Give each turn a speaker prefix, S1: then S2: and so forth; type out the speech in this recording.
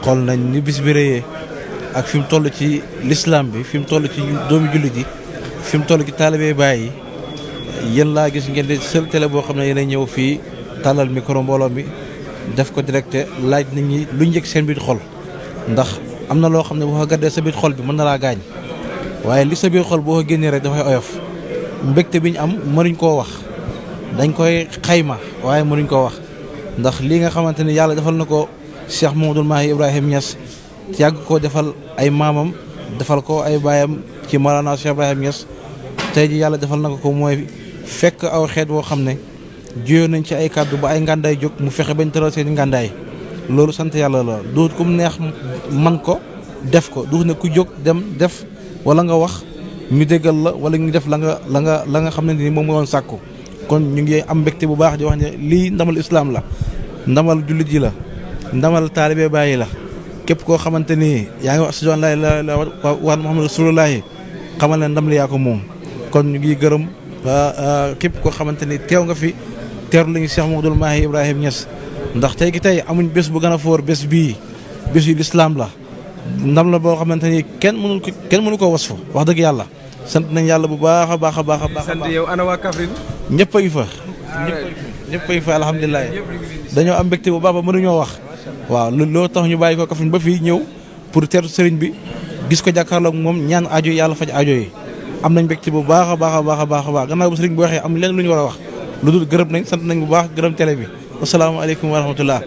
S1: xool nañ ni bis bi rëyee ak fi mu toll ci lislaam bi fi mu toll ci doomi jullit yi fi mu toll ci taalibe Baay yi yéen laa gis ngeen di seul télé boo xam ne yéen a ñëw fii tàllal micro mbooloo mi def ko directe laaj nit ñi lu njëkk seen biir xol ndax am na loo xam ne boo ko gàddee sa biir xol bi mën na laa gaañ waaye li sa biir xol boo ko génnee rek dafay oyof mbégte bi ñu am mënuñ koo wax dañ koy xayma waaye mënuñ koo wax ndax lii nga xamante ni yàlla defal na ko Cheikh Mouhamadoul Mahi Ibrahima Niass yàgg koo defal ay maamam defal ko ay baayam ci Mawlana Cheikh Ibrahima Niass tey ji yàlla defal na ko mooy fekk aw xeet woo xam ne jiyoo nañ ci ay kàddu ba ay ngàndaay jóg mu fexe bañ tëral seen ngàndaay loolu sant yàlla la duut ku mu neex man ko def ko duut ne ku jóg dem def wala nga wax ñu déggal la wala ñu def la nga xam ne ni moom moo doon sàkku kon ñu ngi am mbégte bu baax di wax ne lii ndamal islaam la ndamal jullit yi la ndamal taalibe Baay la képp koo xamante ni yaa ngi wax ashhadu an laa ilaaha illallaah wa Muhammadu rasulullaahi xamal ne ndam li yaa ko moom kon ñu ngi gërëm képp koo xamante ni teew nga fi teeru lañu Cheikh Mouhamadoul Mahi Ibrahima Niass ndax tey ki tey amuñ bés bu gën a foor bés bii bés yu lislaam la ndam la boo xamante ni kenn mënu ko wasfu wax dëgg yàlla sant nañ yàlla bu baax a baax a baax a baax.
S2: sant yow ana waa Kaffrine.
S1: ñëpp a ngi fa. ñëpp a ngi fa alhamdulilah dañoo am mbégte bu baax ba mënuñoo wax. waaw loolu tax ñu bàyyi ko Kaffrine ba fii ñëw pour teeru sëriñ bi gis ko jàkkaarloog moom ñaan aajo yàlla faj aajo yi am nañ mbégte bu baax a baax a baax a baax a baax gannaaw bu sëriñ bi waxee am leen lu ñu war a wax lu dul gërëm nañ sant nañ bu baax gërëm télé bi asalaamaaleykum wa rahmatullah